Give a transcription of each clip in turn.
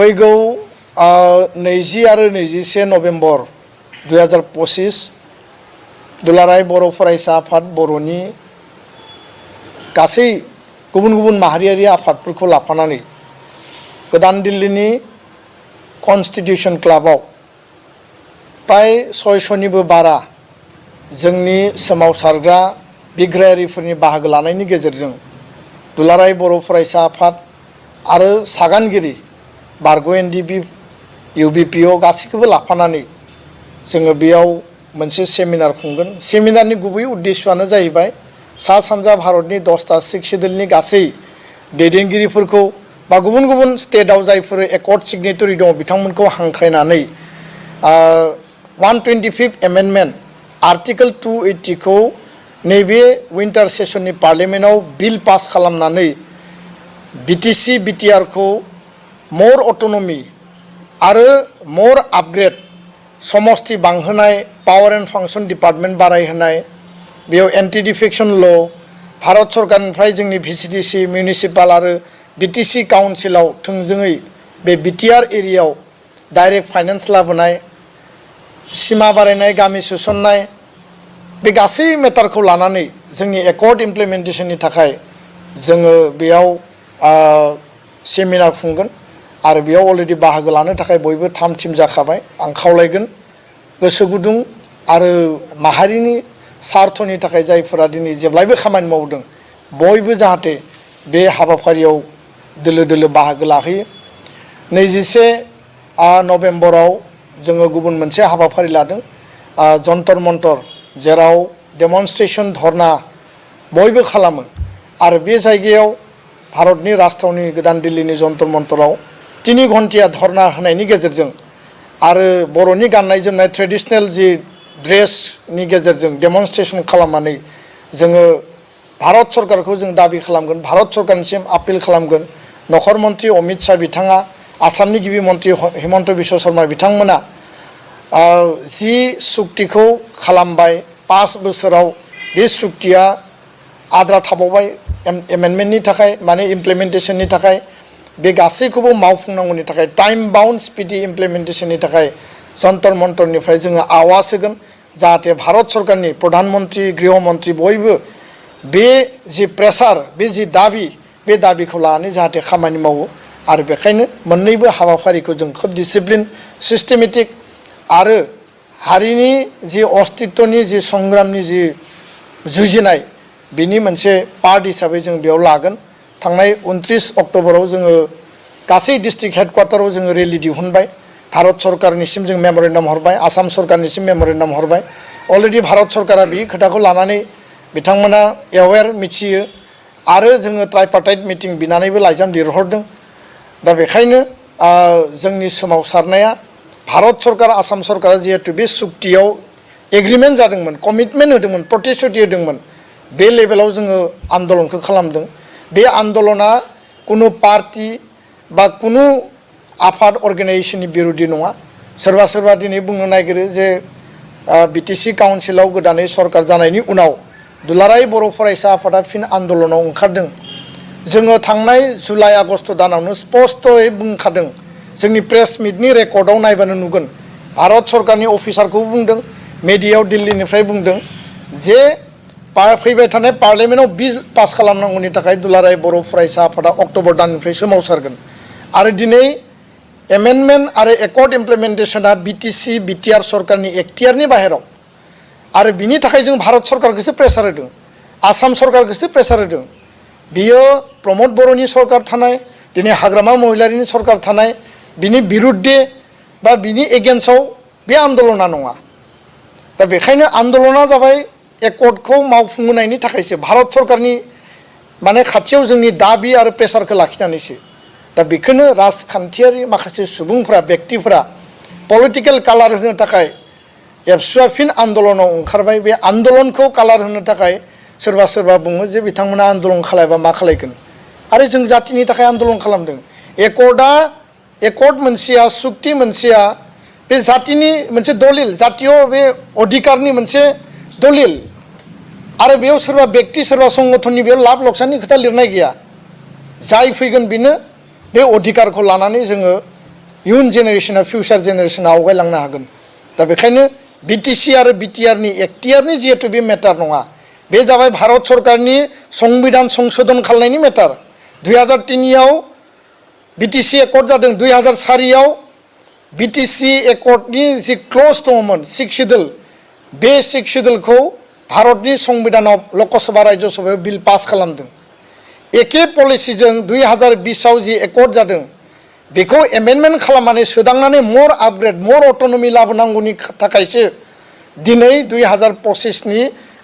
फैगौ 20 आरो 21 नभेम्बर 2025 दुलाराय बर' फरायसा आफाद बर'नि गासै गुबुन गुबुन माहारियारि आफादफोरखौ लाफानानै गोदान दिल्लीनि कन्स्टिटिउशन क्लाबाव प्राय 600निबो बारा जोंनि सोमावसारग्रा बिग्रायारिफोरनि बाहागो लानायनि गेजेरजों दुलाराय बर' फरायसा आफाद आरो सागानगिरि बारग' एनडिपि इउबिपिअ गासैखौबो लाफानानै जोङो बेयाव मोनसे सेमिनार खुंगोन। सेमिनारनि गुबै उद्देश्यआनो जाहैबाय सा सानजा भारतनि 10टा सिक्सिडेलनि गासै दैदेनगिरिफोरखौ बा गुबुन गुबुन स्टेटआव जायफोर एकर्ड सिगनेटरि दङ बिथांमोनखौ हांख्रायनानै 125 एमेन्डमेन्ट आर्टिकल 280 खौ नैबे विन्टार सेसननि पार्लियामेन्टआव बिल पास खालामनानै बिटिसि बिटिआर खौ मोर अट'नमि आरो मोर आपग्रेड समस्ति बांहोनाय पावर एन्ड फांसन डिपार्टमेन्ट बारायहोनाय बेयाव एन्टि डिफेक्शन ल भारत सरकारनिफ्राय जोंनि भिसिडिसि मिउनिसिपाल आरो बिटिसि काउन्सिलाव थोंजोङै बे बिटिआर एरियायाव डाइरेक्ट फाइनेन्स लाबोनाय सिमा बारायनाय गामि सोसननाय बे गासै मेटारखौ लानानै जोंनि एकर्ड इमप्लिमेन्टेसननि थाखाय जोङो बेयाव सेमिनार खुंगोन आरो बेयाव अलरेडि बाहागो लानो थाखाय बयबो थाम थिम जाखाबाय। आं खावलायगोन गोसो गुदुं आरो माहारिनि सार्थनि थाखाय जायफोरा दिनै जेब्लायबो खामानि मावदों बयबो जाहाथे बे हाबाफारियाव दोलो दोलो बाहागो लाहैयो। 21 नभेम्बराव जोङो गुबुन मोनसे हाबाफारि लादों जन्तर मन्तर जेराव डेमनस्ट्रेशन धरना बयबो खालामो आरो बे जायगायाव भारतनि राजथावनि गोदान दिल्लीनि जन्तर मन्तराव 3 घन्टिया धरना होनायनि गेजेरजों आरो बर'नि गाननाय जोमनाय ट्रेडिशनेल जि ड्रेसनि गेजेरजों डेमनस्ट्रेशन खालामनानै जोङो भारत सरकारखौ जों दाबि खालामगोन, भारत सरकारनिसिम आपिल खालामगोन। नखर मन्त्रि अमित शाह बिथाङा आसामनि गिबि मन्त्रि हिमन्त बिश्व शर्मा बिथांमोना जि सुक्तिखौ खालामबाय 5 बोसोराव बे सुक्तिया आद्रा थाबावबाय एमेन्डमेन्टनि थाखाय माने इमप्लिमेन्टेसननि थाखाय बे गासैखौबो मावफुंनांगौनि थाखाय टाइम बाउन्ड स्पिडि इमप्लिमेन्टेसननि थाखाय जन्तर मन्तरनिफ्राय जोङो आवाज होगोन जाहाथे भारत सरकारनि प्रधान मन्त्रि गृह मन्त्रि बयबो बे जि प्रेसार बे जि दाबि बे दाबिखौ लानानै जाहाथे खामानि मावो आरो बेखायनो मोननैबो हाबाफारिखौ जों खोब डिसिप्लिन सिस्टेमेटिक आरो हारिनि जि अस्तित्वनि जि संग्रामनि जि जुजिनाय बिनि मोनसे पार्ट हिसाबै जों बेयाव लागोन। थांनाय 29 अक्ट'बराव जोङो गासै डिस्ट्रिक्ट हेडक्वार्टाराव जोङो रेलि दिहुनबाय, भारत सरकारनिसिम जों मेम'रेन्डाम हरबाय, आसाम सरकारनिसिम मेम'रेन्डाम हरबाय। अलरेडि भारत सरकारा बे खोथाखौ लानानै बिथांमोना एवेर मिथियो आरो जोङो ट्राइपार्टाइट मिटिं बिनानैबो लाइजाम लिरहरदों। दा बेखायनो जोंनि सोमावसारनाया भारत सरकार आसाम सरकारा जिहेतु बे सुक्तियाव एग्रिमेन्ट जादोंमोन, कमिटमेन्ट होदोंमोन, प्रतिश्रुति होदोंमोन, बे लेभेलाव जोङो आन्दलनखौ खालामदों। बे आन्दलना कुनु पार्टी बा कुनु आफाद अर्गेनाइजेसननि बिरुदि नङा। सोरबा सोरबा दिनै बुंनो नागिरो जे बिटिसि काउन्सिलाव गोदानै सरकार जानायनि उनाव दुलाराय बर' फरायसा आफादा फिन आन्दलनाव ओंखारदों। जोङो थांनाय जुलाइ आगस्ट दानावनो स्पष्टयै बुंखादों, जोंनि प्रेस मिटनि रेकर्डआव नायबानो नुगोन, भारत सरकारनि अफिसारखौ बुंदों, मेडियायाव दिल्लीनिफ्राय बुंदों जे फैबाय थानाय पार्लियामेन्टआव बिल पास खालामनांगौनि थाखाय दुलाराय बर' फरायसा आफादा अक्ट'बर दाननिफ्राय सोमावसारगोन आरो दिनै एमेन्डमेन्ट आरो एकर्ड इमप्लिमेन्टेसना बिटिसि बिटिआर सरकारनि एखतियारनि बाहेराव आरो बिनि थाखाय जों भारत सरकारखौसो प्रेसार होदों, आसाम सरकारखौसो प्रेसार होदों। बियो प्रमद बर'नि सरकार थानाय, दिनै हाग्रामा महिलारिनि सरकार थानाय, बिनि बिरुद्धे बा बिनि एगेन्स्टआव बे आन्दलना नङा। दा बेखायनो आन्दलना जाबाय एकर्डखौ मावफुंहोनायनि थाखायसो, भारत सरकारनि माने खाथियाव जोंनि दाबि आरो प्रेसारखौ लाखिनानैसो। दा बेखौनो राजखान्थियारि माखासे सुबुंफोरा व्यक्तिफोरा पलिटिकेल कालार होनो थाखाय एबसुआ फिन आन्दलनाव ओंखारबाय। बे आन्दलनखौ कालार होनो थाखाय सोरबा सोरबा बुङो जे बिथांमोना आन्दलन खालायबा मा खालायगोन, आरो जों जातिनि थाखाय आन्दलन खालामदों। एकर्ड मोनसेया सुक्ति मोनसेया बे जातिनि मोनसे दलिल, जातीय बे अधिकारनि मोनसे दलिल आरो बेयाव सोरबा व्यक्ति सोरबा संगठननि बेयाव लाब लक्साननि खोथा लिरनाय गैया। जाय फैगोन बेनो बे अधिकारखौ लानानै जोङो इयुन जेनेरेशना फिउचार जेनेरेशना आवगायलांनो हागोन दा बेखायनो बिटिसि आरो बिटिआरनि एक्टिआरनि जिहेतु बे मेटार नङा बे जाबाय भारत सरकारनि संबिधान संशोधन खालामनायनि मेटार 2003 आव बिटिसि एकर्ड जादों 2004 आव बिटिसि एकर्डनि जि क्लज दङमोन 6 शिड्युल बे 6 शिड्युलखौ भारतनि संबिधानाव लकसभा राज्यसभायाव बिल पास खालामदों एखे पलिसिजों 2020 आव जि एकर्ड जादों बेखौ एमेन्डमेन्ट खालामनानै सोदांनानै मर आपग्रेड मर अट'नमि लाबोनांगौनि थाखायसो दिनै 2025 नि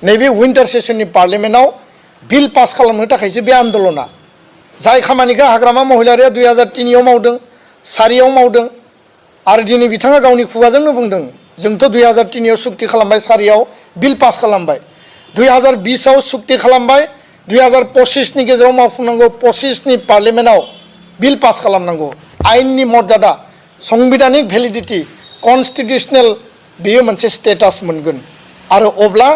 नैबे विन्टार सेसननि पार्लियामेन्टआव बिल पास खालामनो थाखायसो बे आन्दलना जाय खामानिखौ हाग्रामा महिलारिया 2003 आव मावदों 4 आव मावदों आरो दिनै बिथाङा गावनि खुगाजोंनो बुंदों जोंथ' 2003 आव सुक्ति खालामबाय 4 आव बिल पास खालामबाय 2020 आव सुक्ति खालामबाय 2025 नि गेजेराव मावफुंनांगौ 25 नि पार्लियामेन्टआव बिल पास खालामनांगौ आइननि मर्यादा संबिधानिक भेलिडिटि कन्स्टिटिउसनेल बेयो मोनसे स्टेटास मोनगोन आरो अब्ला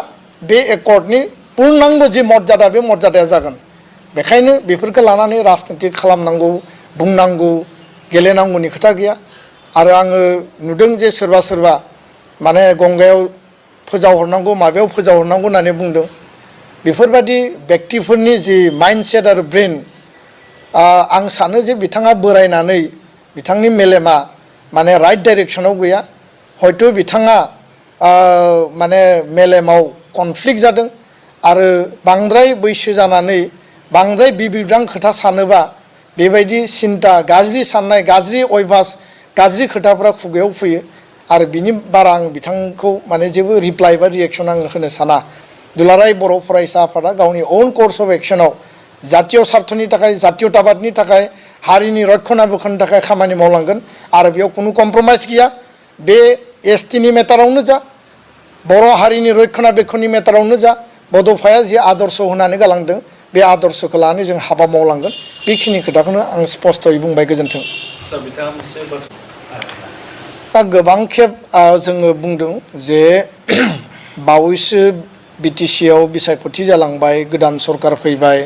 बे एकर्डनि पूर्णांग जि मर्यादा बे मर्यादाया जागोन बेखायनो बेफोरखौ लानानै राजनिति खालामनांगौ बुंनांगौ गेलेनांगौनि खोथा गैया आरो आङो नुदों जे सोरबा सोरबा माने गंगायाव फोजावहरनांगौ माबायाव फोजावहरनांगौ होननानै बुंदों बेफोरबादि व्यक्तिफोरनि जि माइन्डसेट आरो ब्रेन आं सानो जे बिथाङा बोरायनानै बिथांनि मेलेमा माने राइट डाइरेक्सनाव गैया हयथ' बिथाङा माने मेलेमाव कनफ्लिक्ट जादों आरो बांद्राय बैसो जानानै बांद्राय बिबिरां खोथा सानोबा बेबायदि सिन्ता गाज्रि साननाय गाज्रि अयभास गाज्रि खोथाफोरा खुगायाव फैयो आरो बिनि बारा आं बिथांखौ माने जेबो रिप्लाइ बा रिएक्सन आं होनो साना दुलाराय बर' फरायसा आफादा गावनि ओन कर्स अफ एक्शनाव जातीय स्वार्थनि थाखाय जातीयताबादनि थाखाय हारिनि रक्षणाबेक्षणनि थाखाय खामानि मावलांगोन आरो बेयाव कुनु कम्प्रमाइज गैया बे एसटिनि मेटारावनो जा बर' हारिनि रक्षणाबेक्षणनि मेटारावनो जा बड'फाया जि आदर्श होनानै गालांदों बे आदर्शखौ लानानै जों हाबा मावलांगोन बेखिनि खोथाखौनो आं स्पष्टयै बुंबाय गोजोन्थों दा गोबां खेब जोङो बुंदों जे बावैसो बिटिसि आव बिसायख'थि जालांबाय गोदान सरकार फैबाय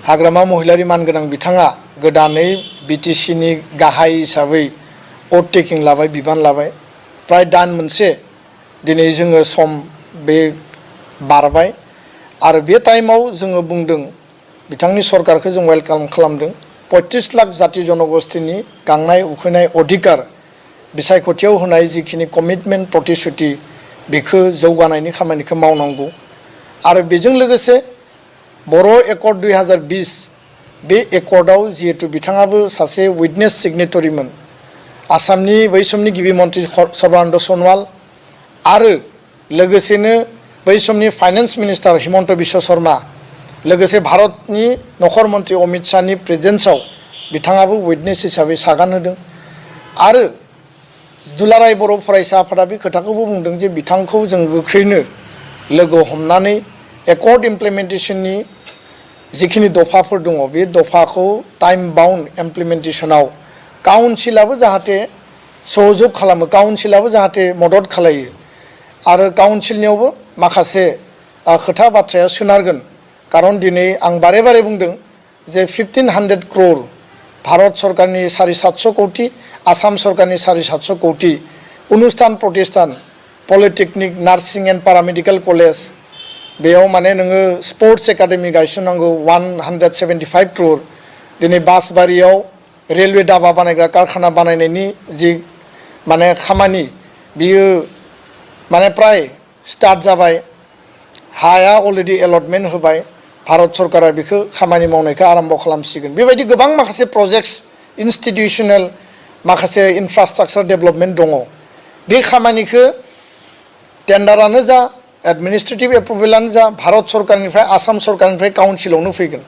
हाग्रामा महिलारि मानगोनां बिथाङा गोदानै बिटिसिनि गाहाय हिसाबै अथ टेकिं लाबाय बिबान लाबाय प्राय दान मोनसे दिनै जोङो सम बे बारबाय आरो बे टाइमाव जोङो बुंदों बिथांनि सरकारखौ जों वेलकाम खालामदों 35 लाख जाति जनगोष्ठीनि गांनाय उखैनाय अधिकार बिसायख'थियाव होनाय जिखिनि कमिटमेन्ट प्रतिश्रुति बेखौ जौगानायनि खामानिखौ मावनांगौ आरो बेजों लोगोसे बर' एकर्ड 2020 बे एकर्डआव जिहेतु बिथाङाबो सासे उइटनेस सिगनेटरिमोन आसामनि बै समनि गिबि मन्त्रि सर्बानन्द सनवाल आरो लोगोसेनो बै समनि फाइनेन्स मिनिस्टार हिमन्त बिश्व शर्मा लोगोसे भारतनि नखर मन्त्रि अमित शाहनि प्रेजेन्सआव बिथाङाबो उइटनेस हिसाबै सागान होदों आरो दुलाराय बर' फरायसा आफादा बे खोथाखौबो बुंदों जे बिथांखौ जों गोख्रैनो लोगो हमनानै एकर्ड इमप्लिमेन्टेसननि जिखिनि दफाफोर दङ बे दफाखौ टाइम बाउन्ड इमप्लिमेन्टेसनाव काउन्सिलाबो जाहाथे सहयोग खालामो काउन्सिलाबो जाहाथे मदद खालायो आरो काउन्सिलनियावबो माखासे खोथा बाथ्राया सोनारगोन कारन दिनै आं बारे बारे बुंदों जे 1500 crore भारत सरकारनि 750 कोटी आसाम सरकारनि 750 कोटी अनुष्ठान प्रतिष्ठान polytechnic nursing and paramedical college बेयाव माने नोङो स्पोर्ट्स एकाडेमि गायसननांगौ 175 crore दिनै बासबारियाव रेलवे दाबा बानायग्रा कारखाना बानायनायनि जि माने खामानि बियो माने प्राय स्टार्ट जाबाय हाया अलरेडि एलटमेन्ट होबाय भारत सरकारा बेखौ खामानि मावनायखौ आरम्भ खालामसिगोन बेबायदि गोबां माखासे प्रजेक्ट्स इन्स्टिट्युशनेल माखासे इनफ्रास्ट्राक्चार डेभेलपमेन्ट दङ बे खामानिखौ टेन्डारानो जा एडमिनिस्ट्रेटिभ एप्रुभेलानो जा भारत सरकारनिफ्राय आसाम सरकारनिफ्राय काउन्सिलावनो फैगोन